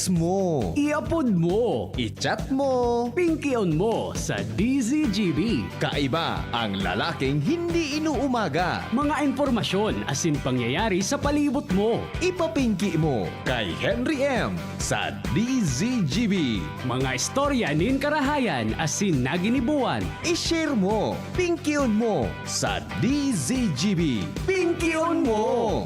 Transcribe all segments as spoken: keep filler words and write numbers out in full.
mo. I-upload mo. I-chat mo. Pingkion mo sa D Z G B. Kaiba ang lalaking hindi inuumaga. Mga impormasyon asin pangyayari sa palibot mo. Ipapingki mo kay Henry M sa D Z G B. Mga istorya nin karahayan asin naginibuan. I-share mo. Pingkion mo sa D Z G B. Pingkion mo!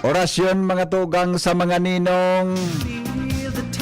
Orasyon, mga tugang, sa mga ninong.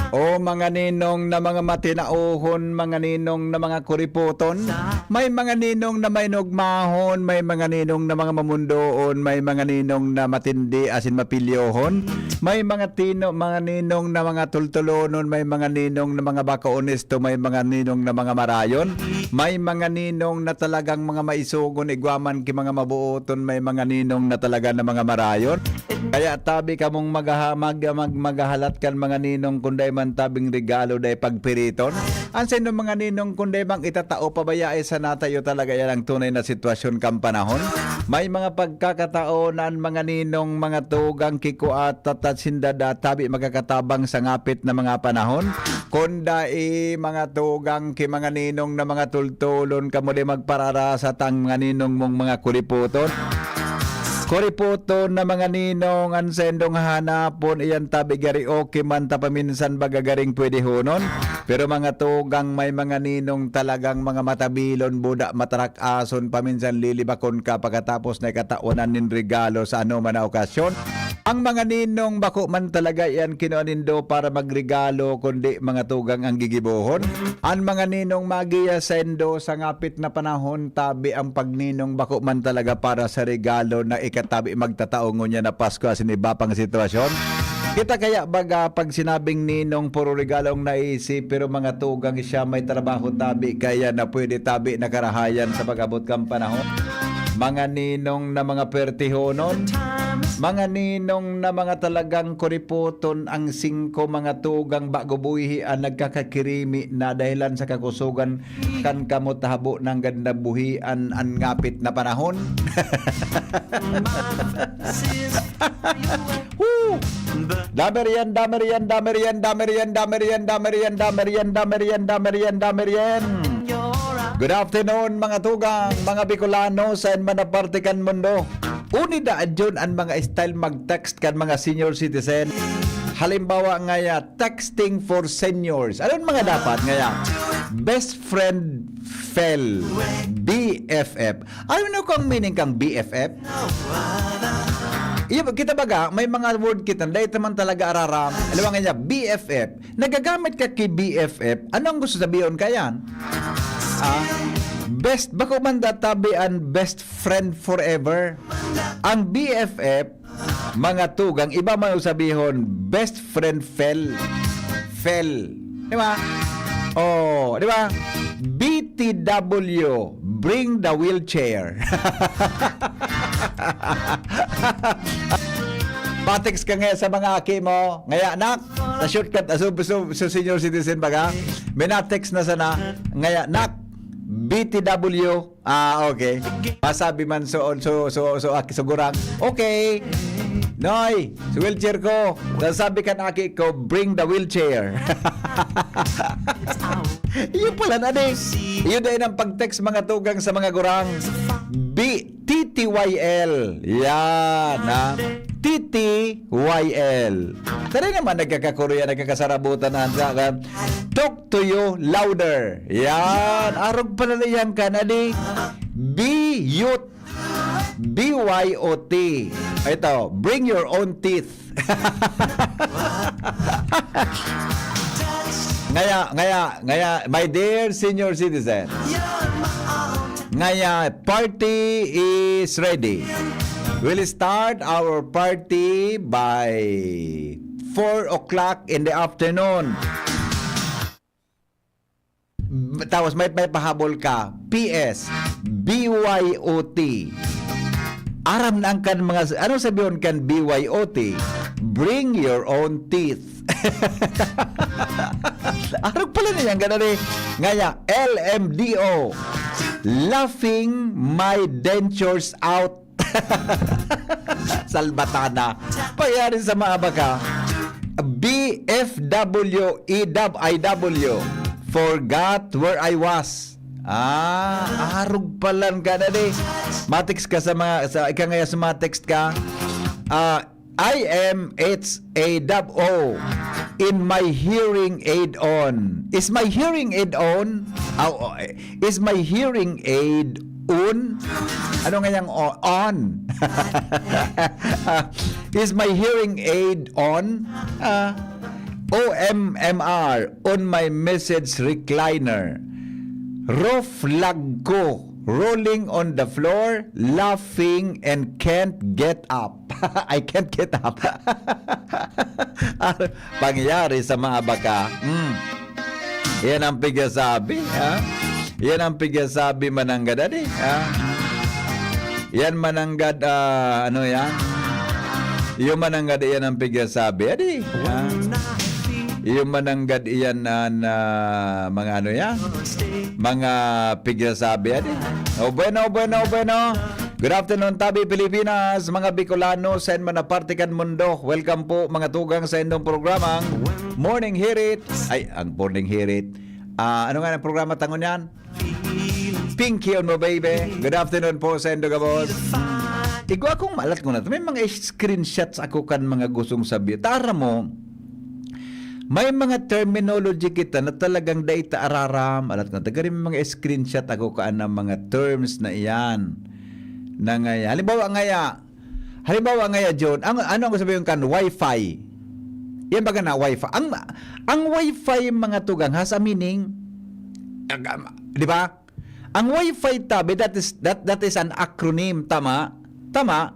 O mga ninong na mga matinaohon, mga ninong na mga kuripoton. May mga ninong na mainogmahon, may mga ninong na mga mamundoon, may mga ninong na matindi asin mapilyohon. May mga tino, mga ninong na mga tultulonon, may mga ninong na mga bako onesto, may mga ninong na mga marayon, may mga ninong na talagang mga maisogon, igwa man ki mga mabooton, may mga ninong na talaga na mga marayon. Kaya tabi kamong magaha-, mag-, mag-, maghahalat kan mga ninong kun dai man tabing regalo dai pagpiriton. An saindong mga ninong kun dai mang itatao, pabayae sana ta, iyo talaga yan ang tunay na sitwasyon kan panahon. May mga pagkakataon na an mga ninong, mga tugang, kikua ta, ta sinda da tabi makakatabang sa ngapit na mga panahon. Kun dai, mga tugang, ki mga ninong na mga tultulon, kamo di magpararasa tang mga ninong mong mga kuripoton. Kuripoton na mga ninong, an saindong hahanapon, iyan tabi gari okay man ta paminsan baga garing pwede honon. Pero mga tugang, may mga ninong talagang mga matabilon, buda, matrak-ason, paminsan lilibakon ka pakatapos na ikatawanan nin regalo sa anoman na okasyon. Ang mga ninong bako man talaga iyan kinua nindo para magregalo, kundi mga tugang ang gigibohon. An mga ninong magiya saindo sa ngapit na panahon, tabi ang pagninong bako man talaga para sa regalo na ikatabi magtatao ngunyan na Pasko asin iba pang sitwasyon. Kita kaya baga pag sinabing ninong, puro regalo ang naisip, pero mga tugang siya may trabaho tabi kaya na pwede tabi na karahayan sa pag-abot kan panahon. Mga ninong na mga pertihonon, mga ninong na mga talagang kuripoton, ang singko, mga tugang, bago buhihi an nagkakakirimi na dahilan sa kakusogan kan kamot, habo nanggad na buhian an ngapit na panahon. Woo! Damerian, damerian, damerian. Good afternoon, mga tugang, mga Bicolano, saen man na parte kan mundo. Uni da adyon an mga style mag-text kan mga senior citizen. Halimbawa ngaya, texting for seniors. Ano ang mga dapat ngaya? Best friend fell. B F F. Ano na kung meaning kang B F F? Iya, kita baga, may mga word kita, dahil naman talaga araram. Alam nga niya, B F F. Nagagamit ka ki B F F. Ano ang gusto sabihin ka yan? Ah, best, bako man databi an best friend forever. Ang B F F, mga tugang, iba man ang sabihon, best friend fell. Fell. Di ba? Oh, di ba? B T W, bring the wheelchair. Patext ka ngaya sa mga aki mo, ngaya, "Nak, sa shortcut, ah, so, so, so senior citizen baga, may na-text na sana, ngaya, nak, B T W." Ah, okay. Masabi man so, so, so, so, aki, so gurang, "Okay, Noy, sa wheelchair ko." Sasabi kan aki ko, "Bring the wheelchair." Iyo pala na di. Iyo dahil ang pag-text, mga tugang, sa mga gurang. B, T T Y L. Yan, ha? T T Y L. Tara naman, nagkakakuruya, nagkakasarabutan na ang sakan. Talk to you louder. Yan. Arog pala na yan ka na di. B, youth. B Y O T. Ito, bring your own teeth. Ngaya, ngaya, ngaya, my dear senior citizen. Ngaya, party is ready. We'll start our party by four o'clock in the afternoon. Tapos may, may pahabol ka, P S, B Y O T. Aram na ang kan mga, ano sabihon kan B Y O T? Bring your own teeth. Arog pala na yan, ganun eh. Ngaya, L M D O, laughing my dentures out. Salbatana. Pangyari sa mga baka. B F W E W I W. Forgot where I was. Ah, arog palan ka na di. Matext ka sa mga, sa, ika ngaya sa mga text ka. Ah, I M H A W O. In my hearing aid on. Is my hearing aid on? Ah, oh, eh, is my hearing aid on? Ano nga yung o-, on? Is my hearing aid on? Ah, O M M R on my message recliner. Roof lag ko, rolling on the floor, laughing and can't get up. I can't get up. Pangyari sa mga baka. Mm. Yan ang pigasabi, ha? Yan ang pigasabi mananggad, adi, ha? Yan mananggad, ah, ano yan? Yung mananggad, yan ang pigasabi, adi, ha? Yung mananggad, yan na, na mga ano yan? Mga pigasabi, adi. O bueno, bueno, bueno. Good afternoon, Tabi Pilipinas, mga Bicolano, sa man na parte kan mundo. Welcome po, mga tugang, sa indong programang Morning Hirit. Ay, ang Morning Hirit. Ah, ano nga ang programa tangon yan? Pinky on mo, baby. Good afternoon po sa indo gabos. Igwa akong malat ko na. May mga screenshots ako kan mga gustong sabi. Tara mo, may mga terminology kita na talagang dai ta araram. Alat ko, taga rin may mga screenshot ako kaan ng mga terms na iyan. Na ngaya. Halimbawa ngaya, halimbawa ngaya, John, ang, ano ang sabihin kan wifi? Yan baga na wifi. Ang, ang wifi, mga tugang, has a meaning. Di ba? Ang wifi tabi, that is, that, that is an acronym, tama? Tama?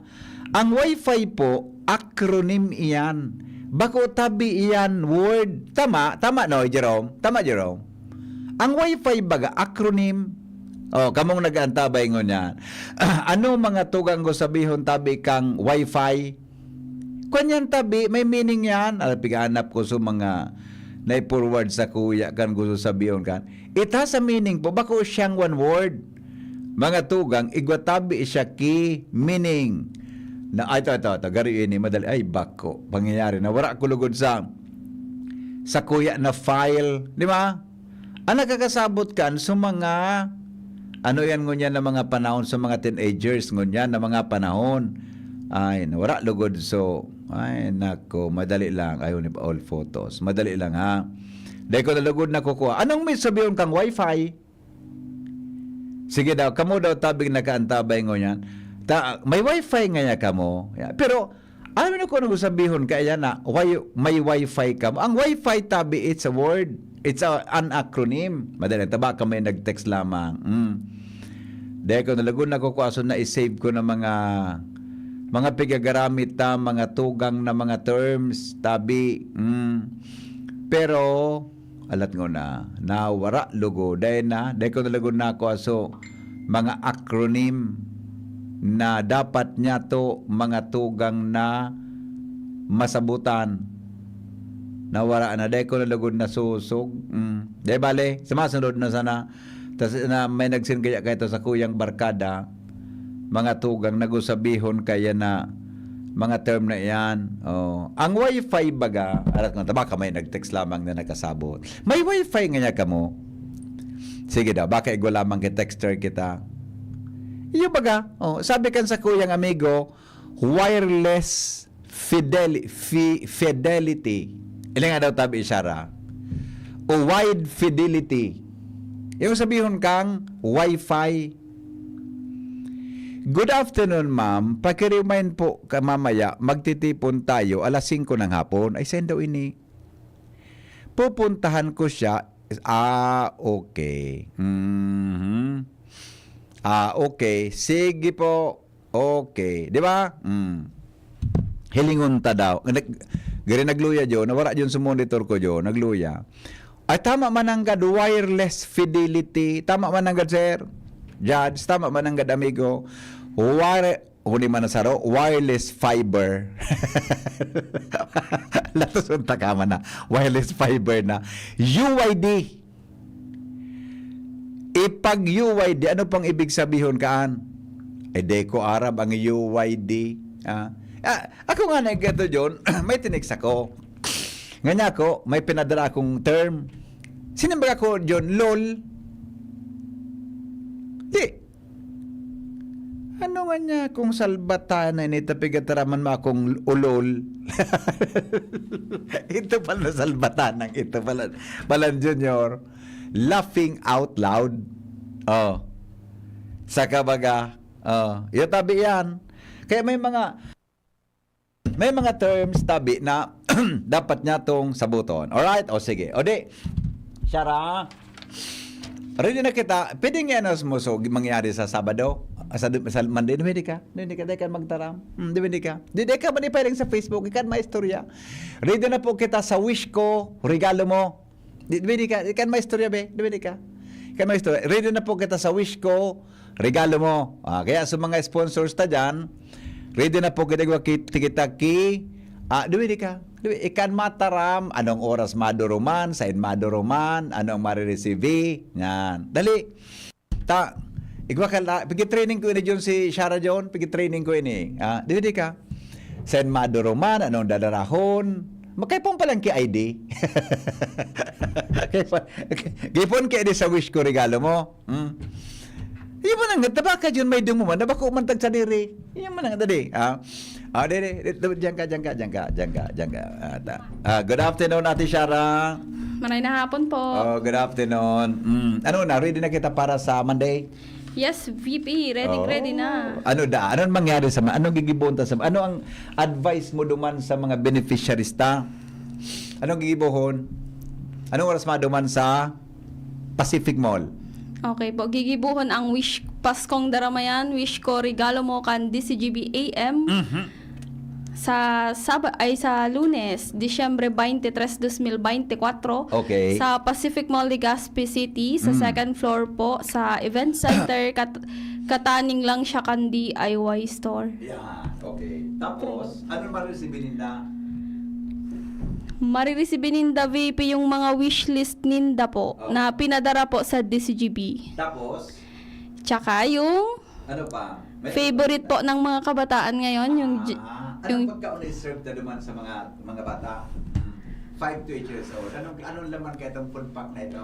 Ang wifi po, acronym iyan. Bako tabi iyan word. Tama? Tama, no, Jerome? Tama, Jerome? Ang wifi baga, acronym. Oh, kamong nag-aantabay ngunyan. Ano mga tugang ko sabihon tabi kang wifi? Kwan yan tabi, may meaning yan. Alam, pigaanap ko sa mga nai-forward sa kuya kan gusto sabihon kan. It has a meaning po. Bako siyang one word. Mga tugang, igwa tabi siya ki meaning. Na, ay, ito, ito, ito, gari ini, madali. Ay, bako. Pangyayari na. Wala ko lugod sa, sa kuya na file. Di ba? Ang nakakasabot kan sa mga, ano yan ngunyan na mga panahon, sa mga teenagers ngunyan na mga panahon. Ay, nawara lugod. So, ay, nako, madali lang. Ayaw ni pa all photos. Madali lang, ha? Dahil ko na lugod nakukuha. Anong may sabiyon kang wifi? Sige daw, kamo daw tabing nakaantabay ngunyan. Ta, may wifi ngaya kamo. Ya, pero, alam mo na kung ano sabihon kaya na, why, may wifi kamo? Ang wifi tabi, it's a word. It's a, an acronym. Madali, taba ka may nag-text lamang. Mm. Dahil ko nalagun na ko, kung aso na i-save ko na mga, mga pigagaramit ta, mga tugang na mga terms, tabi. Mm. Pero, alat ngona, nawara lugod. Dai na, dai ko na lugod na ako aso mga acronym na dapat niya to mga tugang na masabutan. Nawara na, dai ko na lugod na susog. Mm. Dai bale, sa masunod na sana, tas na may nagsin kaya kaito sa kuyang barkada, mga tugang nagusabihon kaya na mga term na iyan. Oh. Ang wifi baga, arat na, baka may nag-text lamang na nakasabot. May wifi nga niya kamo. Sige daw, baka igwa lamang kay texter kita. Iyo baga, oh, sabi kan sa kuyang amigo, wireless fideli-, fi-, fidelity. Ili nga daw tabi isara. O wide fidelity. Yung sabihon kang wifi. Good afternoon, ma'am. Paki-remind po ka mamaya, magtitipon tayo alas singko ng hapon. Ay, send daw ini. Pupuntahan ko siya. Ah, okay. Mhm. Ah, okay. Sige po. Okay. Di ba? Mm. Hilingon ta daw. Nag-, gari nagluya, Jo. Nawara, John, sa monitor ko, Jo. Nagluya. Ay, tama mananggad, wireless fidelity. Tama mananggad, sir. Judge, tama mananggad, amigo. Wire-, huli man na saro, wireless fiber. Latos unta ka man na. Wireless fiber na. U Y D. Ipag U Y D, ano pang ibig sabihon kaan? Eh, di ko aram ang U Y D. Ah, ah, ako nga na gato, John, may tinext ako. Ngani ako, may pinadara akong term. Sinimbag ako, John, lol. Di. Ano nga niya kung salbatana ini, ta pigataraman mo akong ulol? Ito pala salbatanang, ito pala, palan Junior. Laughing out loud. Oh. Sa kabaga, oh, iyo tabi yan. Kaya may mga, may mga terms tabi na dapat niya tong sabuton. Alright? O sige. O di, Shara, ready na kita. Pwede nga ano mo, so, mangyari sa Sabado? Ah, Sa, sa Monday, pwede ka? Pwede ka? Di ka magtaram? Hmm, di pwede ka? Di, di ka manipiling sa Facebook? Ikan maistorya. Ready na po kita sa wish ko, regalo mo. Di, di pwede ka? Ikan maistorya, be? Di pwede ka? Ikan maistorya. Ready na po kita sa wish ko, regalo mo. Ah, kaya sa mga sponsors ta dyan, ready na po kita, kita, kita ki, ah, duwi di ka. Duwi, ikan mataram, anong oras maduruman, sain maduruman, anong mariresibi. Yan. Dali. Ta, igwa ka la, pigi-training ko ini, John, si Shara John, pigi-training ko ini. Ah, duwi di ka. Sain maduruman, anong dadarahon. Makay pong palang ki I D. Kaya pa, kaya pong ki I D sa wish ko, regalo mo. Hmm. Iyo man ang, tabaka John, may dumuman, nabako man tag sadiri. Iyo man ang, dali, ah. Ah, dali, dali, diyan ka, diyan ka, diyan ka, diyan ka, diyan ka. Ah, ta. Ah, good afternoon, Ate Shara. Maray na hapon po. Oh, good afternoon. Mm. Ano na, ready na kita para sa Monday? Yes, V P, ready, Oh. ready na. Ano da? Anong mangyari sa ma-, anong gigibuhon ta sa, ano ang advice mo duman sa mga beneficiaries ta? Anong gigibuhon? Anong oras maduman sa Pacific Mall? Okay po, gigibuhon ang wish, Paskong Daramayan, wish ko, regalo mo kan D C G B A M. Mhm. Sa Saba-, ay sa Lunes, Disyembre twenty-three, dos mil bente kwatro, Okay. sa Pacific Mall Legazpi City, sa Mm. second floor po, sa event center, kat- kataning lang siya kan D I Y store. Yeah, okay. Tapos, ano mariresibi ninda? Mariresibi ninda, V P, yung mga wishlist ninda po Oh. na pinadara po sa D C G B. Tapos, Tsaka yung ano pa? May favorite po ng mga kabataan ngayon, yung, j- Ah, yung anong pagkaon na serve ta duman sa mga mga bata? Hmm. Five to eight years old. Anong anong laman kaya itong food pack na ito?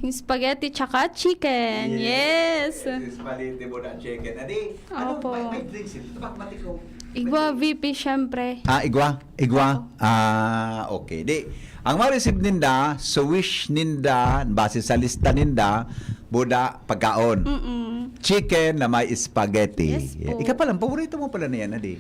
Yung spaghetti tsaka chicken. Yes. Spaghetti mo na chicken. Adi, ano, Opo. may, may drinks ito. Tabak matiko. Igwa V P, syempre. Ah, igwa? Igwa? Ah, okay. Di, ang ma-receive ninda, so wish ninda, base sa lista ninda, buda, pagkaon. Mm-mm. Chicken na may spaghetti. Yes po. Ikaw pala, paborito mo pala na yan, adi?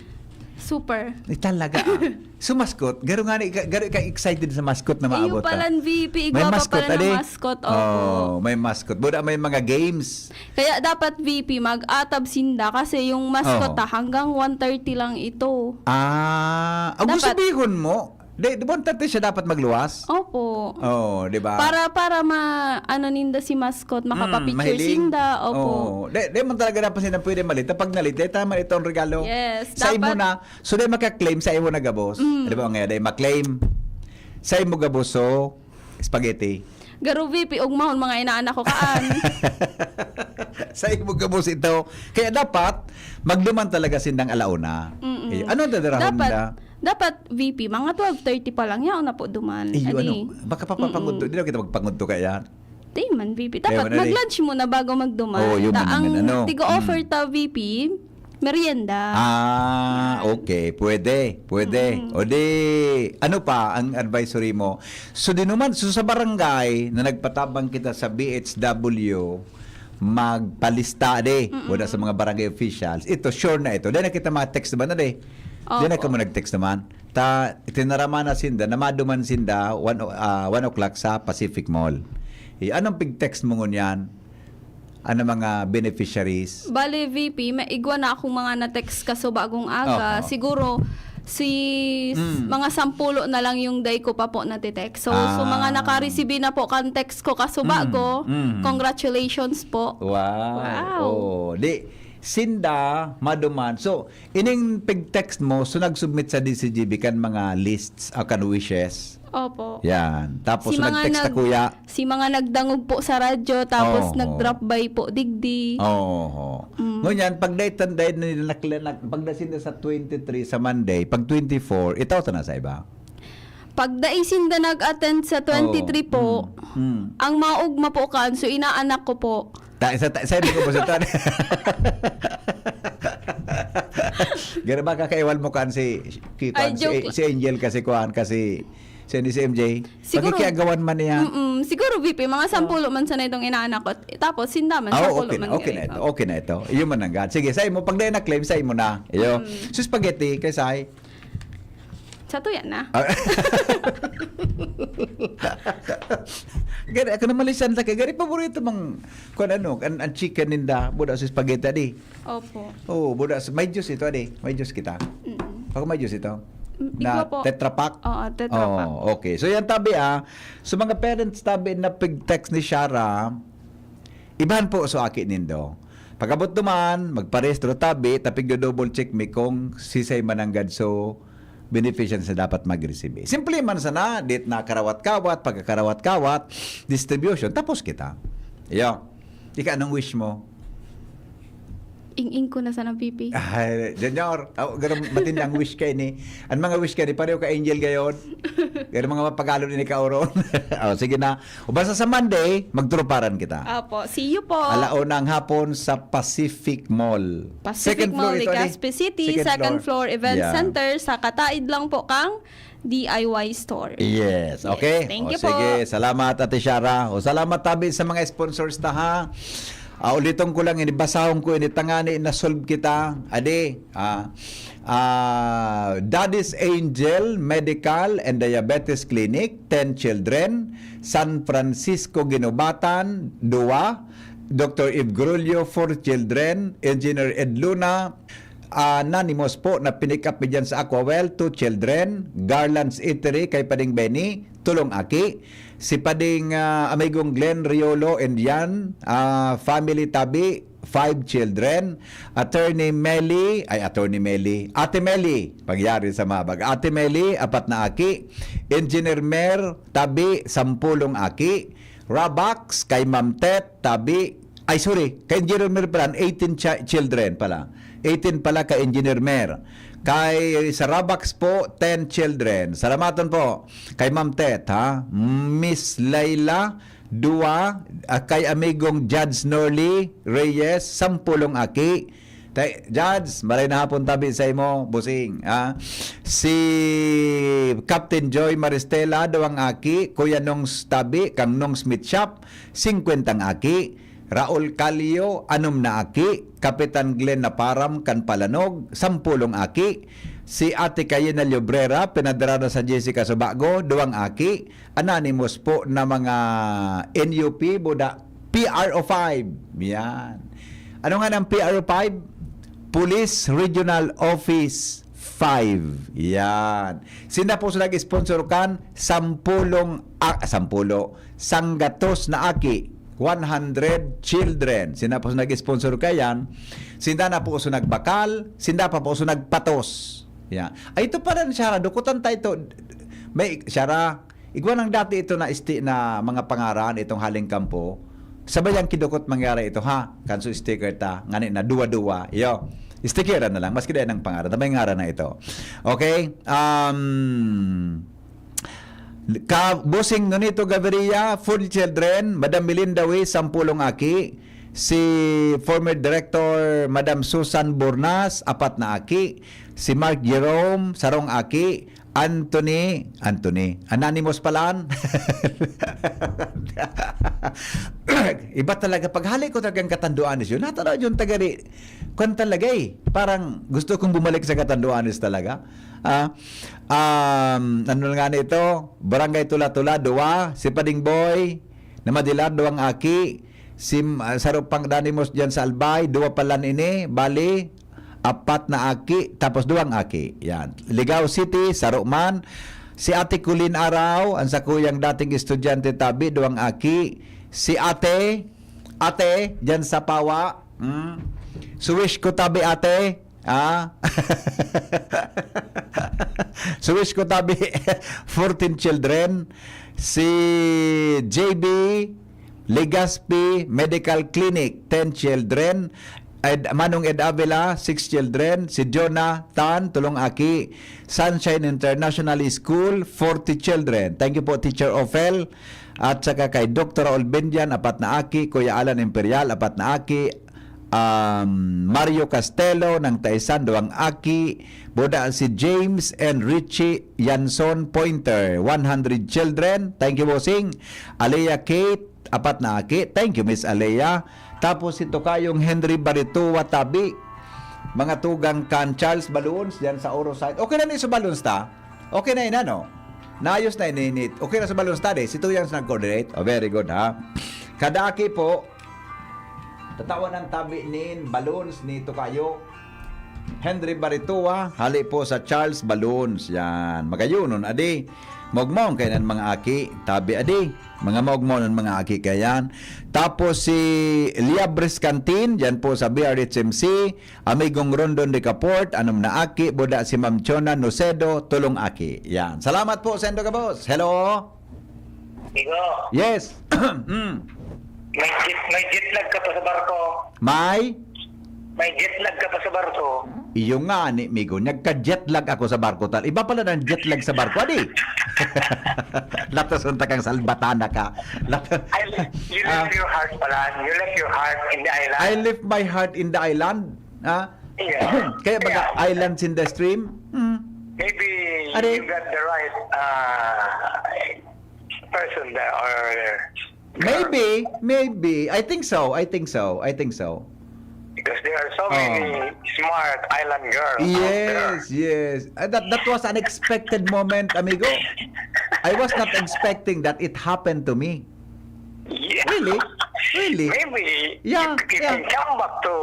Super. Eh, talaga, ah. So, mascot, garo nga, ika- garo ka excited sa mascot na Iyo maabot ka. Palan V P, May igwa pa mascot, pala adi? Ng mascot. Opo. Oh, may mascot. Buda may mga games. Kaya dapat V P, mag-atab sinda kasi yung mascot Oo. ta hanggang one thirty lang ito. Ah, ang gusto Dapat. Bihon mo, di, di ba, tante siya dapat magluwas? Opo. Oh, di ba? Para para ma ano ninda si mascot, makapapicture Mm, mahiling. Sinda. Opo. Oh, di, di man talaga dapat sila pwede malita. Pag nalita, tama itong regalo. Yes, Sa imo dapat. Na, so di makaklaim sa imo na gabos. Mm. Di ba nga, di maklaim. Sa imo gabos, so, spaghetti. Garo V P, ugmahon mga inaanak ko kaan. Sa imo gabos ito. Kaya dapat, magduman talaga sindang alauna. Mm-mm. Eh, ano ang dadarahon Dapat, na? dapat V P, mga twelve thirty pa lang, yaon na po duman. Iyo, Adi. Ano? Baka papapangudto. Mm-mm. Di na kita magpangudto kaya. Di man, V P. Kaya Dapat wala, di. mag-lunch muna bago magduman. Oo, yun Ta- man ang naman, ano. tiga-offer Mm. Ta, V P, merienda. Ah, okay. Pwede. Pwede. Mm. O di, ano pa ang advisory mo? So, di naman, so sa barangay na nagpatabang kita sa B H W, magpalista di. Mm-mm. Wala sa mga barangay officials. Ito, sure na ito. Di na kita mga text naman na di. Di na Opo. ka mo nag-text naman. Ta, tinaraman na sinda, namaduman sinda, one o-, ah, one o'clock sa Pacific Mall. Eh, anong pig-text mo ngunyan? Ano mga beneficiaries? Bale, V P, may igwa na akong mga na-text kaso bagong aga. Oho. Siguro, si Mm. mga sampulo na lang yung day ko pa po natitext. So, so Ah. mga nakaresibi na po kan text ko kaso Mm, bago, mm. Congratulations po. Wow. Wow. Oh, di, sinda maduman. So, ining pag-text mo, so nag-submit sa D C G B kan mga lists o kan wishes. Opo. Yan. Tapos, Si so mga nag-text na nag- kuya. Si mga nagdangog po sa radyo, tapos Oo. nag-drop by po digdi. Oo. Mm. Ngunyan, pag daytan, day, nag, nag, pag sinda sa twenty-three sa Monday, pag twenty-four, itaw ta na sa iba. Pag dai sinda nag-attend sa twenty-three po, Mm. Mm. ang maugma po kan, so inaanak ko po. Ta, sa, ta, sa ko po sa tan. Garo ba kakaiwal mo kan si, si, Ay, kan si, joke lang. Si Angel kasi kuan kasi si, si M J. Siguro- Pakikiagawan man niya. Mm-mm. Siguro, V P, mga sampulo man sana itong inaanak ko. Tapos, sinda man, Ah, sampulo okay na, man okay na gani. ito. Okay na ito. Iyo man ang gan. Sige, sa imo, pag dai na claim, sa imo na. Iyo. Mm. So, spaghetti, kay say. Sa tuya na. Ah. Gani, ako na malisan ta kay gani paborito mang, kung ano, ang, ang chicken ninda, buda sa spaghetti, di. Opo. Oh, buda sa, may juice ito, di. May juice kita. Mm-mm. Ako may juice ito. Mm, Na igwa po. Tetra Pak? Oo, Tetra Pak. Oh, okay. So, yan tabi ah. So, mga parents tabi na pag-text ni Shara, ibahan po so aki nindo. Pag-abot naman, magparehistro tabi, tapig do double check mi kung sisay mananggad so beneficiaries na dapat mag-receive. Simple man sana, dit na karawat-kawat, pagkakarawat-kawat, distribution, tapos kita. Iyo. Ika, anong wish mo? Ing-ing ko na sana, V P. Ay, Junior, oh, ganun, matindang wish kayo ni. Ang mga wish kayo ni, pareho ka angel gayon. Ganun mga mapagalon ni Kauron. Oh, sige na. O basta sa Monday, magtruparan kita. Opo. See you po. Alauna ang hapon sa Pacific Mall. Pacific Mall, Ito, Legazpi City, second floor event Yeah. center, sa kataid lang po kang D I Y store. Yes, Yes, okay. thank O, you po. Sige, salamat Ate Shara. O, salamat tabi sa mga sponsors ta ha. Ah, uliton ko lang, inibasahon ko, initangani, na-solve kita. Adi, ah, ah, Daddy's Angel Medical and Diabetes Clinic, ten children, San Francisco Guinobatan, dua, Doctor Eve Grulio, four children, Engineer Ed Luna, Anonymous po na pinick up mi dyan sa Aquawell, two children, Garland's Eatery kay Pading Benny, tulong aki, si Pading, ah, amigong Glenn Riolo and Yan, ah, family tabi, five children, Attorney Melly, ay Attorney Melly, Ate Melly, pagyari sa mabag, Ate Melly, apat na aki, Engineer Mer, tabi, sampulong aki, Rabax, kay Ma'am Tet, tabi, ay sorry, kay Engineer Mer pala, eighteen chi- children pala. eighteen pala kay Engineer Mer. Kay sa Rabax po, ten children. Salamaton po kay Ma'am Tet, ha? Miss Laila, dua, ah, kay amigong Judge Norly Reyes, sampulong aki. Tay, Judge, maray na hapon tabi sa imo, busing, ha? Si Captain Joy Maristela, duwang aki, Kuya Nongs tabi, kang Nongs Meat Shop, singkwentang aki. Raul Calio, anom na aki. Kapitan Glenn Naparam, kan Palanog, sampulong aki. Si Ate Cayena Llobrera, pinadrada sa Jessica Subago, duwang aki. Anonymous po na mga N U P, buda, P R O five. Yan. Ano nga ng P R O five? Police Regional Office five. Yan. Sinda po sa nag-sponsor kan sampulong, ah, sampulo, sanggatos na aki, one hundred children. Sinda po sa nag-sponsor kayan, sinda na po so nagbakal, sinda pa po so nagpatos. Yan. Ay, ito pala siya, dukutan tayo ito. May, siya, igwa nang dati ito na isti na mga pangaran, itong haling kampo. Sabay ang kidukot mangyari ito, ha? Kanso sticker ta, ngani na duwa-duwa. Iyo. Sticker na lang, maski dahil ng pangaran. May ngaran na ito. Okay? Um, Ka Bosing Nonito Gaviria, four children, Madam Melinda Way, sampulong aki, si former director Madam Susan Bornas, apat na aki, si Mark Jerome, sarong aki, Anthony, Anthony, Anonymous palan. Iba talaga, paghali ko talagang katanduan ni Jun. Natanaw yung tagari, kwan talaga eh. Parang gusto kong bumalik sa katanduanes talaga. Ah, um, ano nga nito? Barangay Tula-Tula, duwa. Si Pading Boy, na Madilar, duwang aki. Si, ah, Sarupang Danimos dyan sa Albay, duwa palan ini. Bali, apat na aki, tapos duwang aki. Yan. Ligao City, saro man. Si Ate Colleen Araw, ang sakuyang dating estudyante tabi, duwang aki. Si Ate, Ate, dyan sa Pawa. Hmm? So wish ko tabi, ate. Ah? So wish ko tabi, fourteen children. Si J B Legaspi Medical Clinic, ten children. Ed, Manong Ed Avila, six children. Si Jonah Tan, tulong aki. Sunshine International School, forty children. Thank you po, Teacher Ofel. At saka kay Doktor Raul Bendian, apat na aki. Kuya Alan Imperial, apat na aki. Um, Mario Castelo ng Taisan, duwang aki. Buda si James and Richie Yanson Pointer, one hundred children. Thank you, Bossing. Alea Kate, apat na aki. Thank you, Miss Alea. Tapos si Tokayong Henry Baritoa Tabi. Mga tugang kan Charles Balloons, diyan sa Oro side. Okay na ni sa Balloons ta? Okay na yun, ano? Naayos na ini. Okay na sa Balloons ta, di? Si Tuyang sa nag-coordinate. Oh, very good, ha? Kada aki po, tatawan ng tabi nin Balloons ni Tokayo Henry Baritoa, hali po sa Charles Balloons. Yan. Magayonon, adi. Mogmong kayo ng mga aki. Tabi, adi. Mga mogmong ng mga aki kayan. Tapos si Liabres Cantin, dyan po sa B R H M C. Amigong Rondon de Caport, anom na aki, buda si Ma'am Chona Nocedo, tulong aki. Yan. Salamat po, Sendo Gabos. Hello? Igo, Yes. Mm. may, jet, may jet lag ka pa sa barko. May? May jet lag ka pa sa barko. Iyo nga ni Migo, nagka-jet lag ako sa barko tal. Iba pala ng jet lag sa barko, adi. Latason ta kang salbatana ka. Lat- I, you left Ah. your heart pala. You left your heart in the island. I left my heart in the island. Ah? Yeah. Kaya baga Yeah. islands in the stream? Hmm. Maybe Are- you got the right uh, person there or Maybe, maybe. I think so. I think so. I think so. Because there are so many Oh. smart island girls out there. Yes, yes. Uh, that that was unexpected moment, amigo. I was not expecting that it happened to me. Yeah. Really? Really? Maybe Yeah, you, you yeah. can come back to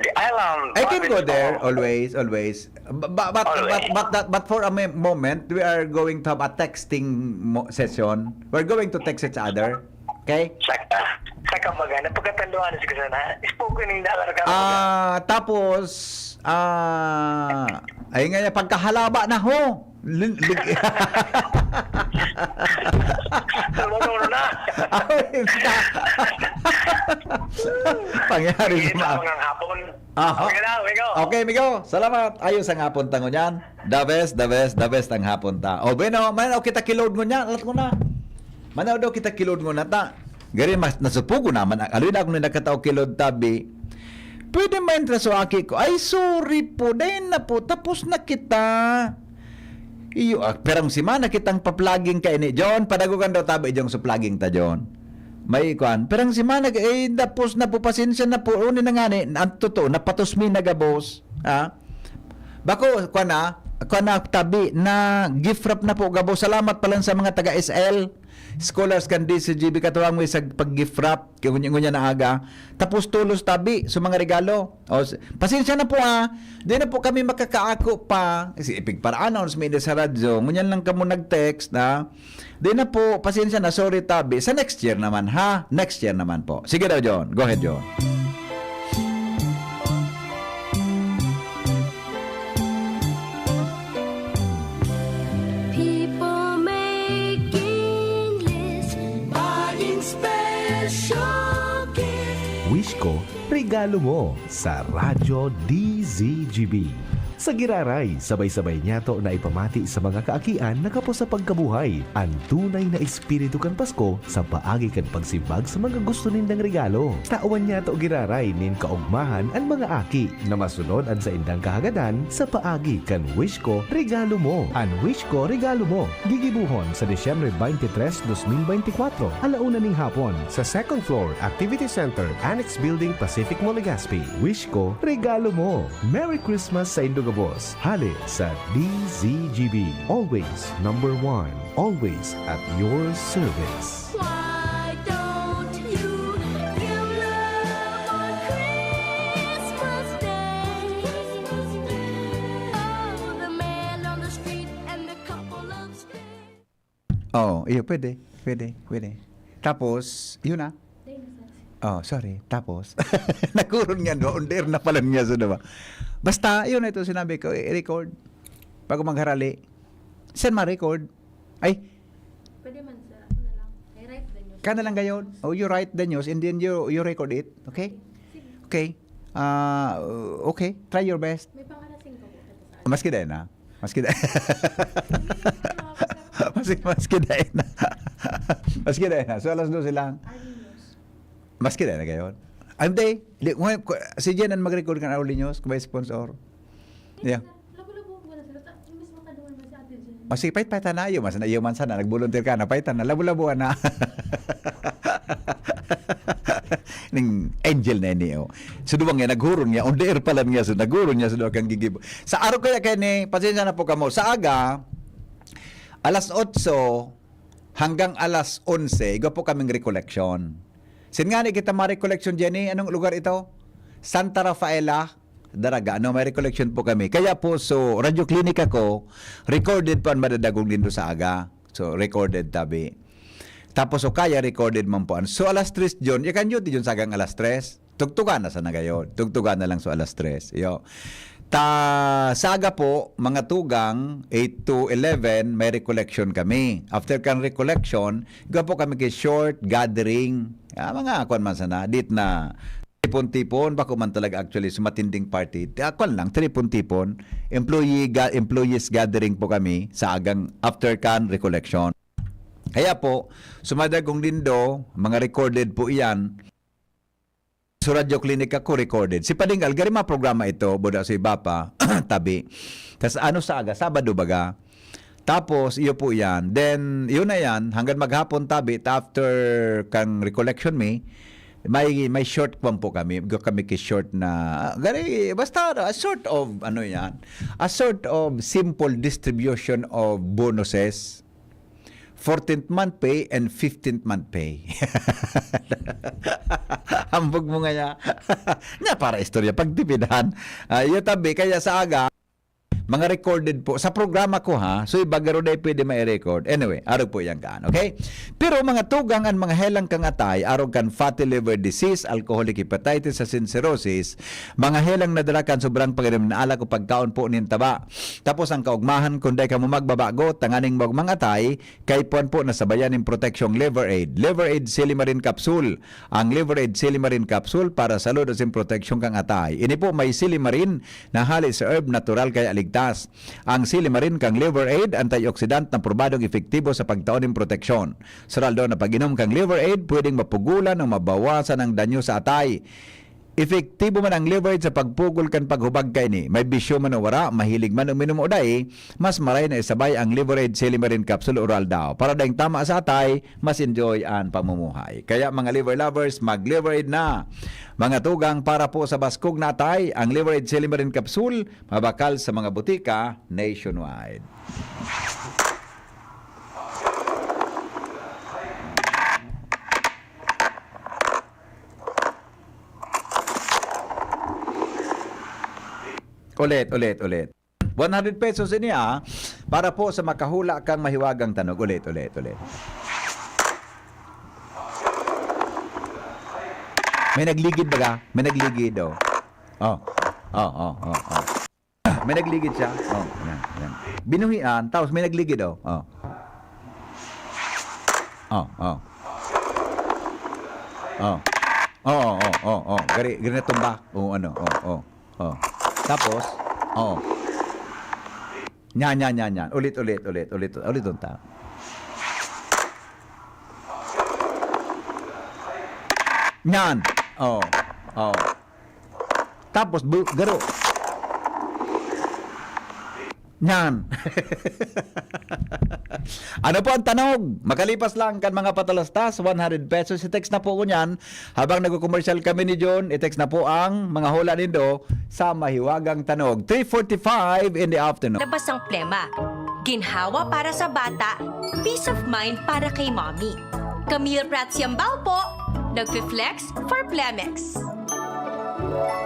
the island. I can go province there mo. Always, always. But but but Always. but, but, that, but for a mi- moment, we are going to have a texting mo- session. We're going to text each other. Okay? Saka, saka baga, napagkatanduan sa kasana. Spoken in dollar ka. Ah, tapos ah ay nga niya pagkahalaba na ho. Lin- lig- Tumunod na. Ay, na. Pangyari Kita sa mga hapon. Aha. Okay na, amigo. Okay, amigo. Salamat. Ayos ang hapon tango niyan. The best, the best, the best ang hapon ta. O, bueno, man, o kita kilod mo niya. Alat ko na. Manaw daw kita kilod mo na ta. Gari mas nasupugo naman. Aloy na akong nakatao kilod tabi. Pwede man traso aki ko. Ay, sorry po. Dahil na po. Tapos na kita. Iyo, ah, perang semana kitang paplaging kaini, John. Padagogan daw tabi, John, sa plaging ta, John. May kwan. Perang semana, eh, tapos na po, pasensya na po. Uni na nga ni, ang totoo, napatos mi na gabos. Ha? Bako, kwan na, kwan na tabi, na gift wrap na po gabos. Salamat pala sa mga taga S L. Scholars kan D C G B, katuwang mo sa pag-gift wrap, kaya ngunya, ngunya na aga. Tapos tulos tabi sa mga regalo. O, s- pasensya na po, ah. Di na po kami makakaako pa. Kasi ipigpara-announce mi sa radyo. Ngunyan lang kamo nag-text, ha? Di na po, pasensya na, sorry tabi. Sa next year naman, ha? Next year naman po. Sige daw, John. Go ahead, John. People making lists, buying special gifts. Wish ko, regalo mo sa Radyo D Z G B. Sa giraray, sabay-sabay niyato na ipamati sa mga kaakian na kapos sa pagkabuhay an tunay na espiritu kan Pasko sa paagi kan pagsimbag sa mga gusto nindang regalo. Tawan niyato giraray nin kaogmahan an mga aki na masunod an saindang kahagadan sa paagi kan Wish Ko, Regalo Mo. An Wish Ko, Regalo Mo, gigibohon sa Disyembre twenty-three, dos mil beintikwatro, ala una ning hapon, sa second floor, Activity Center, Annex Building, Pacific Mall, Legazpi. Wish Ko, Regalo Mo. Merry Christmas sa indo gabos. Hale sa D Z G B. Always number one. Always at your service. Why don't you give love on Christmas Day? Oh, the man on the street and the couple of stray. Oh, iyo, pwede. Pwede, pwede. Tapos, yun na. Oh, sorry. Tapos, naghuron nga, no? Under na pala niya sa diba? Basta, yun ito sinabi ko, i-record. Bago magharali. Send ma-record. Ay, Pwede man, sir. Ako na lang. I-write the news. Ka na lang gayon. Oh, you write the news and then you you record it. Okay? Sige. Okay. Ah, okay. Try your best. May pang-alas singko po. Pwede sa Maski dahil na. Maski dahil. Maski, maski dahil na. Maski dahil na. So, alas dose lang. Army news. Maski dahil na gayon. Ay, hindi. Di, kung, kung, si Jen ang mag-record kan Army News, kung may sponsor. Yeah. Labo-labo ko na sila. Ta- Mas makaduman ba si Ate Jen? O sige, pait-pait na. Iyo man sana, iyo man sana. Nag-volunteer ka na, pait na. Labo-labo na. Ning angel na ini, oh. So, duwang niya, naghuron niya. On the air pala niya. So, naghuron niya. So, duwang kang gigib. Sa araw kaya kaya ni, pasensya na po kamo. Sa aga, alas otso hanggang alas onse, igwa po kaming recollection. Sin nga ni kita ma-recollection, Jenny, anong lugar ito? Santa Rafaela, Daraga. Ano, may recollection po kami. Kaya po, so, Radyo Klinik ako, recorded po ang madadagog nindo sa aga. So, recorded tabi. Tapos, o kaya, recorded man po. So, alas tres, John, you can duty, John, sa agang alas tres. Tugtugan na sa nagayon. Tugtugan na lang sa alas tres. Yo. Ta, sa aga po, mga tugang, eight to eleven, may recollection kami. After kan recollection, igwa po kami kay short gathering. Ah, mga kwan man sana, dit na tipon-tipon, bako man talaga actually sa matinding party. Ah, kwan lang, tipon-tipon. Employee ga-, employees gathering po kami sa agang after kan recollection. Kaya po, sumadag kong lindo, mga recorded po iyan. Sa Radyo Klinik ako, recorded. Si Pading Algarima programa ito, boda sa iba pa, tabi. Tas ano sa aga, Sabado baga. Tapos, iyo po yan. Then, yun na yan, hanggang maghapon tabi, after kang recollection me, may, may short kwan po kami. Go kami ki short na, ah, gari, basta, a sort of, ano yan, a sort of simple distribution of bonuses. Fourteenth month pay and fifteenth month pay. Hambog mo nga ya. Nga para istorya, pagtipidahan. Ah, iyo tabi, kaya sa aga, mga recorded po. Sa programa ko ha, so iba garo dai pwede ma-record. Anyway, arog po yan kaan, okay? Pero mga tugang an mga helang kang atay, arog kan fatty liver disease, alcoholic hepatitis, asin cirrhosis, mga helang nadala kan sobrang pag-inom na alak o pagkaon po nin taba. Tapos ang kaugmahan, kung dai kamo magbabago, tanganing magmangatay, kaipuhan po na sabayan nin proteksyong Liver Aid. Liver Aid Silimarin Capsule. Ang Liver Aid Silimarin Capsule para sa salud asin proteksyon kang atay. Ini po may silimarin na hali sa herb, natural kaya ligtas. Ang silimarin kang Liver Aid, antioxidant na probadong epektibo sa pagtao nin proteksyon. Sa aldaw na pag-inom kang Liver Aid, pwedeng mapugulan o mabawasan ang danyo sa atay. Epektibo man ang Liver Aid sa pagpugol kan paghubag kaini. May bisyo man o wara, mahilig man uminom o dai, mas maray na isabay ang Liver Aid Silimarin Capsule Oral Daw. Para daing tama sa atay, mas enjoy an pamumuhay. Kaya mga liver lovers, mag-Liver Aid na! Mga tugang para po sa baskog na atay, ang Liver Aid Silimarin Capsule, mabakal sa mga butika nationwide. Ulit, ulit, ulit. One hundred pesos ini, ah, para po sa makahula kang mahiwagang tanog. Ulit, ulit, ulit. May nagligid baga? May nagligid, oh. Oh. Oh, oh, oh, oh. May nagligid siya. Oh, yan, yan. Binuhian, tapos may nagligid, oh. Oh. Oh, oh. Oh. Oh, oh, oh, oh, oh. Gari, gari na tumba. Oh, ano, oh, oh. Oh. Tapos, oh. Yan, yan, yan, yan. Ulit, ulit, ulit, ulit, ulit unta. Yan. Oh. Oh. Tapos, bu- garo. Yan. Ano po ang tanog? Makalipas lang kan mga patalastas, one hundred pesos. I-text na po ko niyan. Habang nagko-commercial kami ni John, i-text na po ang mga hula nindo sa Mahiwagang Tanog. Three forty-five in the afternoon. Labas ang plema. Ginhawa para sa bata. Peace of mind para kay mommy. Camille Prats Yambao po. Nagfi-flex for Plemex.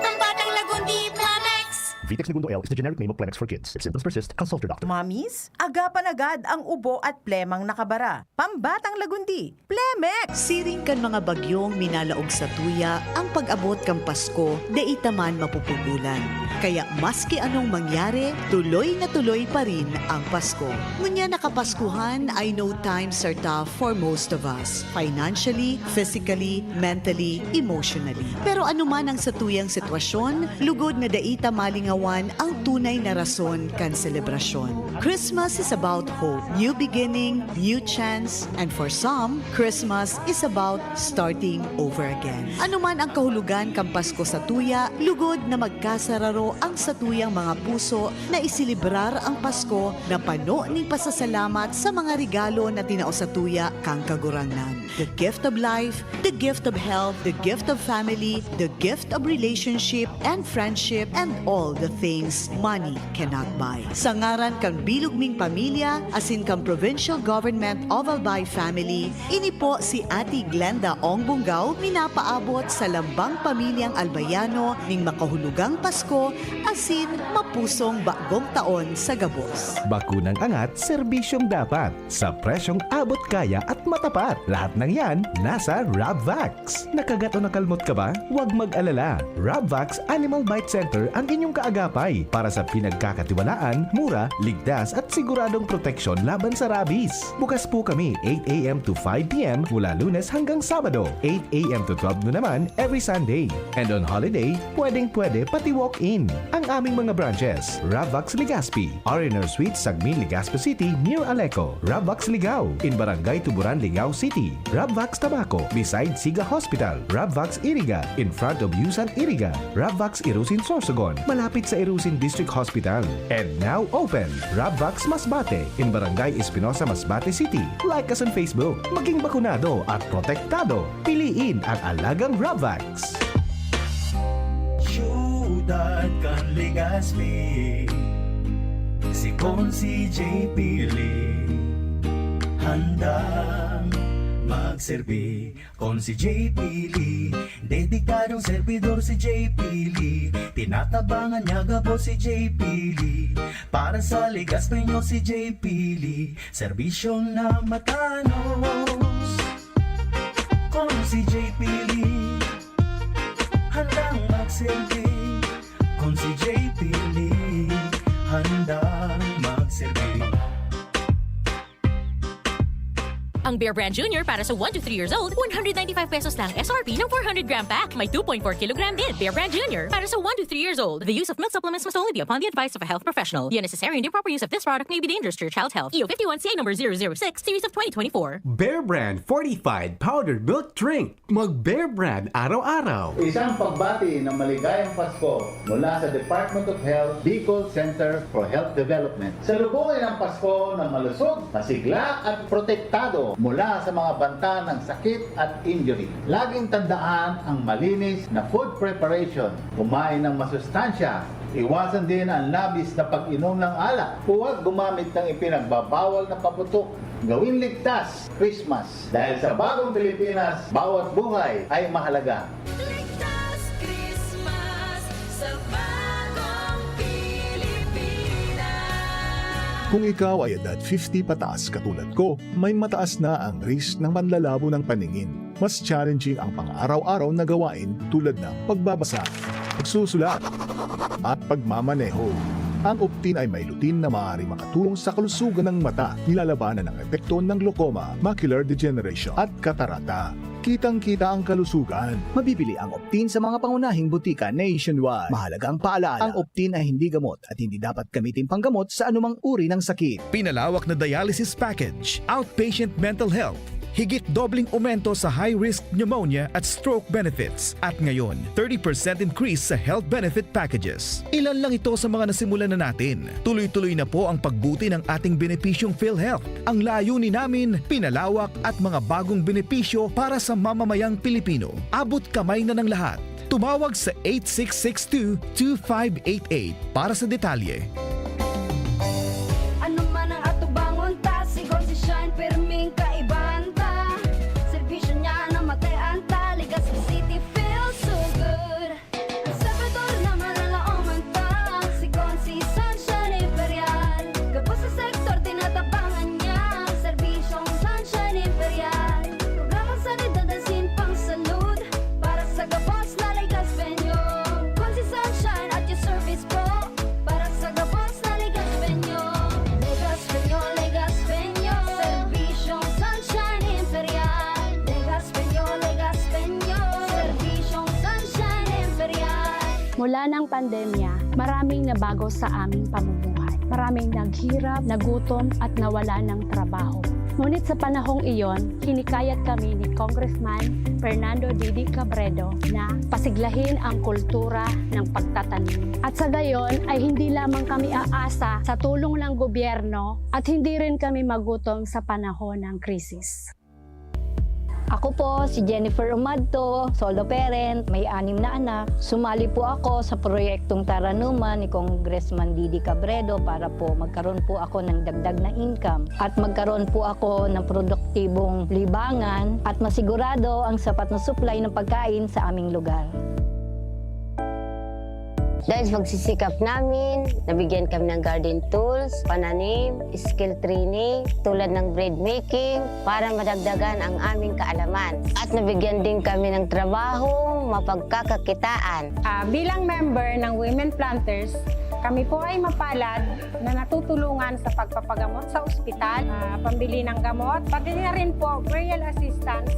Ang batang Lagundi, Plemex. Vitex Negundo L is the generic name of Plemex for kids. If symptoms persist, consult your doctor. Mamis, agapan agad ang ubo at plemang nakabara. Pambatang lagundi, Plemex! Siring kan mga bagyong minalaog sa tuya, ang pag-abot kan Pasko dai ta man mapupugolan. Kaya maski anong mangyari, tuloy na tuloy pa rin ang Pasko. Ngunyan na kapaskuhan, I know times are tough for most of us, financially, physically, mentally, emotionally. Pero anuman ang satuyang sitwasyon, lugod na dai ta malingawan ang tunay na rason kan selebrasyon. Christmas is about hope, new beginning, new chance, and for some, Christmas is about starting over again. Anuman ang kahulogan kan Pasko sa tuya, lugod na magkasararo ang satuyang mga puso na iselebrar ang Pasko na pano nin pasasalamat sa mga regalo na tinao sa tuya kan Kagurangnan. The gift of life, the gift of health, the gift of family, the gift of relationship and friendship, and all the things money cannot buy. Sa ngaran kan bilog ming pamilya asin kan Provincial Government of Albay Family, ini po si Ate Glenda Ong Bunggaw, minapaabot sa lambang pamilyang Albayano ning makahulugang Pasko asin mapusong bagong taon sa gabos. Bakunang angat, serbisyong dapat. Sa presyong abot kaya at matapat. Lahat ng yan, nasa Rabvax. Nakagat o nakalmot ka ba? Huwag mag-alala. Rabvax Animal Bite Center ang inyong kaagapay para sa pinagkakatiwalaan, mura, ligtas at siguradong proteksyon laban sa rabies. Bukas po kami eight a.m. to five p.m. mula Lunes hanggang Sabado, eight a.m. to twelve noon naman every Sunday. And on holiday, pwedeng-pwede pati walk-in. Ang aming mga branches, Rabvax Legazpi, R and R Suites, Sagmin, Legazpi City, near Aleco. Rabvax Ligao, in Barangay Tuburan, Ligao City. Rabvax Tabaco, beside Siga Hospital. Rabvax Iriga, in front of Yusan Iriga. Rabvax Irusin Sorsogon, malapit sa Irusin District Hospital. And now open, Rabvax Masbate, in Barangay Espinosa, Masbate City. Like us on Facebook. Maging bakunado at protektado. Piliin ang alagang Rabvax. Siyudad kan Legazpi, si Consi J P Lee, handang magserbi. Consi J P Lee, dedikadong servidor si J P Lee. Tinatabangan niya gabos si J P Lee. Para sa Legazpi nyo si J P Lee, serbisyong na matanos. Consi J P Lee, handang magserbi. Consi J P Lee, handang magserbi. Ang Bear Brand Junior para sa one to three years old, one hundred ninety-five pesos lang S R P ng four hundred gram pack. May two point four kilogram din. Bear Brand Junior para sa one to three years old. The use of milk supplements must only be upon the advice of a health professional. The unnecessary and improper use of this product may be dangerous to your child's health. E O fifty-one C A number zero zero six, series of twenty twenty-four. Bear Brand fortified powdered milk drink. Mag Bear Brand araw-araw. Isang pagbati ng maligayang Pasko mula sa Department of Health, Bicol Center for Health Development. Salubungin ang Pasko ng malusog, masigla at protektado mula sa mga banta ng sakit at injury. Laging tandaan ang malinis na food preparation. Kumain ng masustansya. Iwasan din ang labis na pag-inom ng alak. Huwag gumamit ng ipinagbabawal na paputok. Gawin ligtas Christmas. Dahil sa bagong Pilipinas, bawat buhay ay mahalaga. Ligtas Christmas sa bagong Pilipinas. Kung ikaw ay edad fifty pataas katulad ko, may mataas na ang risk ng panlalabo ng paningin. Mas challenging ang pang-araw-araw na gawain tulad ng pagbabasa, pagsusulat, at pagmamaneho. Ang Optin ay may lutein na maaaring makatulong sa kalusugan ng mata, nilalabanan ang epekto ng glaucoma, macular degeneration, at katarata. Kitang-kita ang kalusugan. Mabibili ang Optin sa mga pangunahing butika nationwide. Mahalagang paalala, ang Optin ay hindi gamot at hindi dapat gamitin panggamot sa anumang uri ng sakit. Pinalawak na dialysis package, outpatient mental health, higit dobleng aumento sa high-risk pneumonia at stroke benefits, at ngayon, thirty percent increase sa health benefit packages. Ilan lang ito sa mga nasimulan na natin. Tuloy-tuloy na po ang pagbuti ng ating benepisyong PhilHealth. Ang layunin namin, pinalawak at mga bagong benepisyo para sa mamamayang Pilipino. Abot kamay na ng lahat. Tumawag sa eight six six two, two five eight eight para sa detalye. Ano man ang atubangon ta, si Consi Shine, pirming kaibahan ta. Serbisyo niya na matean ta, Legazpi City feels so good. Ang Salvador na malalaoman ta, si Mula ng pandemya, maraming nabago sa aming pamumuhay. Maraming naghirap, nagutom, at nawala ng trabaho. Ngunit sa panahong iyon, hinikayat kami ni Congressman Fernando Didi Cabredo na pasiglahin ang kultura ng pagtatanim. At sa gayon ay hindi lamang kami aasa sa tulong ng gobyerno at hindi rin kami magutom sa panahon ng krisis. Ako po si Jennifer Umadto, solo parent, may anim na anak. Sumali po ako sa proyektong Taranuman ni Congressman Didi Cabredo para po magkaroon po ako ng dagdag na income at magkaroon po ako ng produktibong libangan at masigurado ang sapat na supply ng pagkain sa aming lugar. Dahil sa pagsisikap namin, nabigyan kami ng garden tools, pananim, skill training, tulad ng bread making, para madagdagan ang aming kaalaman. At nabigyan din kami ng trabaho, mapagkakakitaan. Ah, bilang member ng Women Planters, kami po ay mapalad na natutulungan sa pagpapagamot sa ospital, ah, pambili ng gamot, pati na rin po burial assistance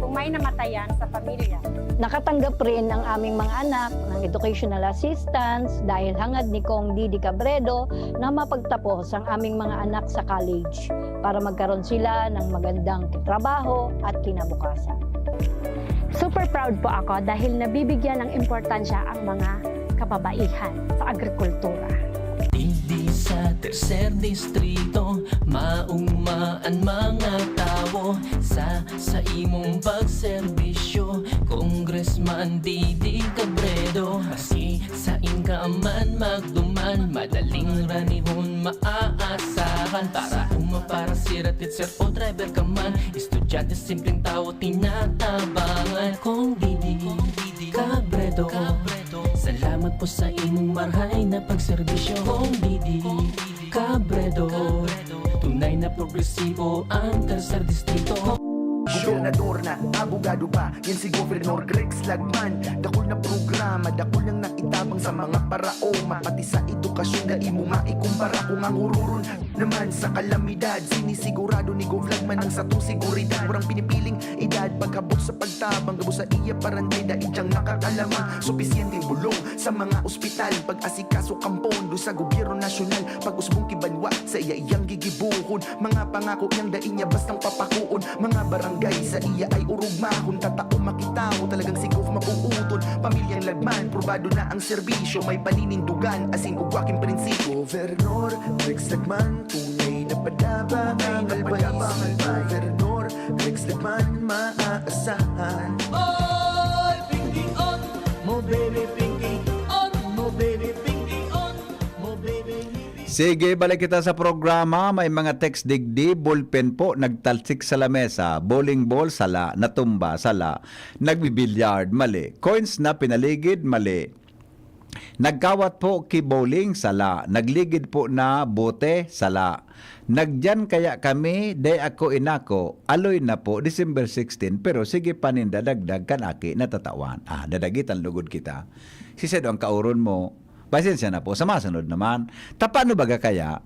kung may namatayan sa pamilya. Nakatanggap rin ang aming mga anak ng educational assistance dahil hangad ni Cong Didi Cabredo na mapagtapos ang aming mga anak sa college para magkaroon sila ng magandang trabaho at kinabukasan. Super proud po ako dahil nabibigyan ng importansya ang mga kababaihan sa agrikultura. Digdi sa tercer distrito, mauma an mga tawo sa saimong pagserbisyo. Congressman Didi Cabredo, maski sain ka man magduman, madaling ranihon maaasahan. Para uma, para sira, teacher o driver ka man, estudyante, simpleng tawo, tinatabangan. Cong Didi Cabredo, salamat po sa imong marhay na pagserbisyo. Cong Didi Cabredo, tunay na progresibo ang tercer distrito. Gobernador na, abogado pa, yan si Governor Greg Slagman. Dakul na programa, dakul nang naitabang sa mga paraoma, pati sa edukasyon, dai mo maikumpara. Kung ang hururon naman sa kalamidad, sinisigurado ni Gov Lagman ang satong seguridad. Warang pinipiling edad, pagkabot sa pagtabang, gabos sa iya paranday, dai diyang makakalamang supisyenteng bulong sa mga ospital, pag-asikaso kan pondo sa gobyerno nasyonal, pag-usbong ki banwa sa iya iyang gigibohon, mga pangako niyang dai niya bastang papakoon, mga barangay sa iya ay orog mahon, tatao makitawo, talagang si Gov mapuuton. Pamilyang Lagman, probado na ang serbisyo, may paninindugan, asin ugwa king prinsipyo. Gobernador Rex Lagman, tunay na padaba ang albanismo. Gobernador Rex Lagman, maaasahan. Oy, Pinky on! Mo baby Pinky on! Mo baby Pinky on! Mo baby Hibi Sige, balik kita sa programa. May mga text digdi, ballpen po, nagtalsik sa lamesa. Bowling ball, sala. Natumba, sala. Nagbibilyard, mali. Coins na pinaligid, mali. Nagkawat po ki bowling, sala. Nagligid po na bote, sala. Nagdiyan kaya kami, dai ako inako, aloy na po, December sixteen, pero sige pa nin dadagdag kan aki natatawan. Ah, dadagitan lugod kita. Sisay do ang kaoron mo, pasensya na po, sa masunod naman. Ta paano baga kaya?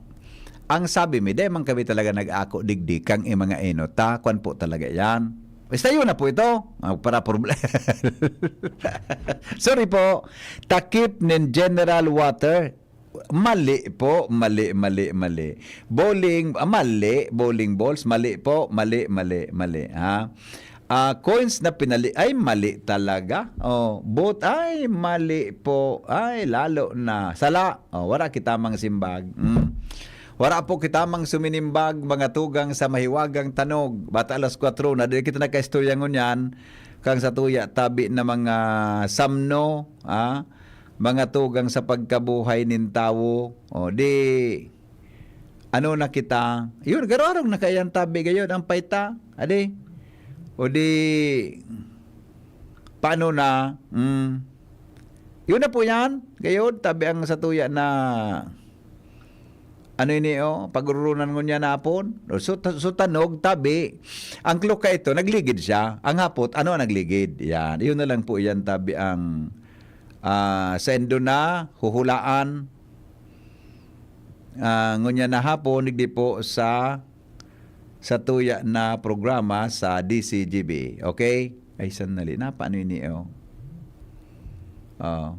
Ang sabi mi, dai man kami talaga nag-ako digdi kang i mga enot, ta kwan po talaga yan. Basta yun na po ito. Ah, para problem. Sorry po. Takip nin General Water. Mali po, mali, mali, mali. Bowling, ah, mali, bowling balls, mali po, mali, mali, mali, ha? Ah, coins na pinali, ay, mali talaga. Oh, boat, ay, mali po, ay, lalo na. Sala, oh, wara kita mang simbag. Mm. Wara po kita mang suminimbag, mga tugang sa mahiwagang tanog. Bata alas kwatro na, di kita nagkaistorya ngunyan. Kang sa tuya, tabi na mga samno, ah, mga tugang sa pagkabuhay nin tawo. O, di, ano na kita? Yun, garorong na kaya ang tabi gayon, ang paita. Adi? O di, paano na? Mm. Yun na po yan. Gayon, tabi ang sa tuya na ano ini, oh, pag-ururunan ngunyan na hapon. So, ta- so tanog, tabi. Ang kloka ito, nagligid siya. Ang hapot, ano ang nagligid? Yan. Yun na lang po yan, tabi ang ah, sendo na, huhulaan. Ah, ngunyan na hapon, digdi po sa sa tuya na programa sa D C G B. Okay? Ay, sandali. Na, paano ini, oh? Oh.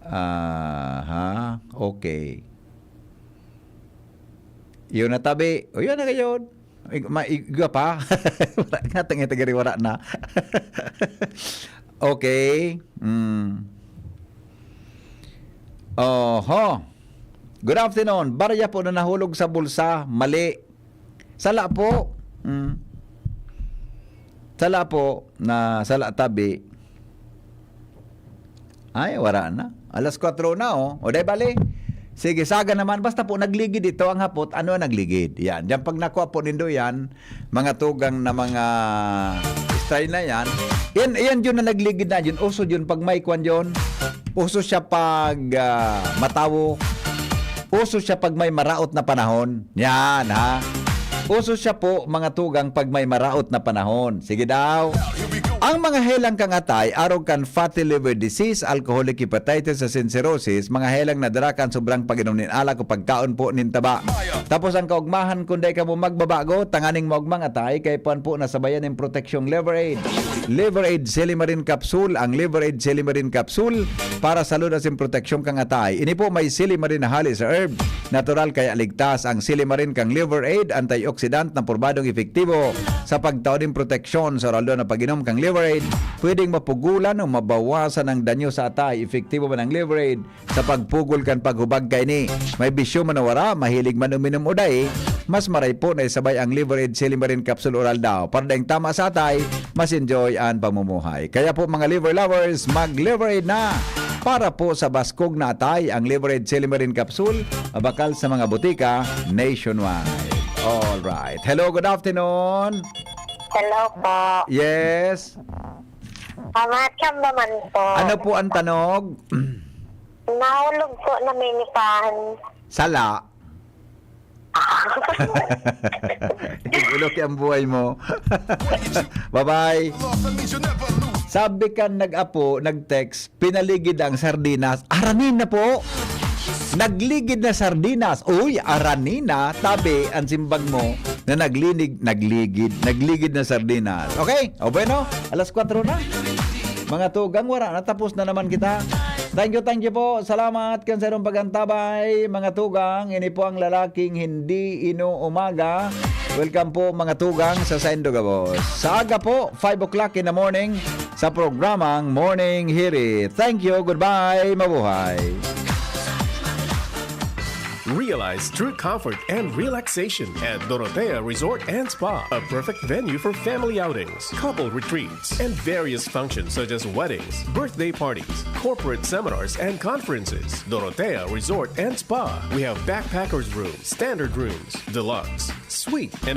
Aha, okay. Yun na tabi. O, yun na kayo. Ig-, ma-, igwa pa. Wala nga, tangin, tagari, wala na. Okay. Mm. Oho. Good afternoon. Barya po na nahulog sa bulsa. Mali. Sala po. Mm. Sala po na sala tabi. Ay, wala na. Alas kwatro na, oh. O, dai bali. Sige, saga naman. Basta po, nagligid ito ang hapot. Ano ang nagligid? Yan. Diyan, pag nakuha po nindo yan, mga tugang na mga style na yan. Yan, yan yun na nagligid na yun. Uso yun pag may kwan yun. Uso siya pag ah, matawo. Uso siya pag may maraot na panahon. Yan, ha? Uso siya po, mga tugang, pag may maraot na panahon. Sige daw. Ang mga helang kang atay, arog kan fatty liver disease, alcoholic hepatitis, asin cirrhosis, mga helang na dara kan sobrang pag-inom nin alak o pagkaon po nin taba. Tapos ang kaugmahan, kung dai kamo magbabago, tanganing maugmang atay, kay puan po nasabayan nin proteksyong Liver Aid. Liver Aid Silimarin Capsule, ang Liver Aid Silimarin Capsule para sa salud asin proteksyon kang atay. Ini po may silimarin na hali sa herb. Natural kaya ligtas ang silimarin kang Liver Aid, antioxidant na probadong epektibo sa pagtao nin proteksyon sa oral na pag-inom kang Liver Aid. Pwedeng mapugulan o mabawasan ang danyo sa atay. Epektibo man ang Liver Aid sa pagpugol kan paghubag kaini. May bisyo man o wara, mahilig man uminom o dai, mas maray po na isabay ang Liver Aid Silimarin Capsule Oral daw. Para daing tama sa atay, mas enjoy ang pamumuhay. Kaya po, mga liver lovers, mag-Liver Aid na! Para po sa baskog na atay, ang Liver Aid Silimarin Capsule, abakal sa mga butika nationwide. Alright. Hello, good afternoon. Hello po. Yes. Pamatcham naman po. Ano po ang tanog? Nahulog po na minipan. Sala. Igulo ki ang buhay mo. Bye-bye. Sabi kan nag-apo, nag-text, pinaligid ang sardinas. Aranin na po. Nagligid na sardinas. Uy, aranin na. Tabi, ang simbag mo na naglinig, nagligid, nagligid na sardinas. Okay? O bueno, alas kwatro na. Mga tugang, wala na. Tapos na naman kita. Thank you, thank you po. Salamat kan sa inyong pag-antabay, mga tugang. Ini po ang lalaking hindi inuumaga. Welcome po, mga tugang, sa Saindo Gabos. Sa aga po, five o'clock in the morning, sa programang Morning Hirit. Thank you, goodbye, mabuhay. Realize true comfort and relaxation at Dorotea Resort and Spa, a perfect venue for family outings, couple retreats, and various functions such as weddings, birthday parties, corporate seminars, and conferences. Dorotea Resort and Spa. We have backpackers rooms, standard rooms, deluxe, suite, and a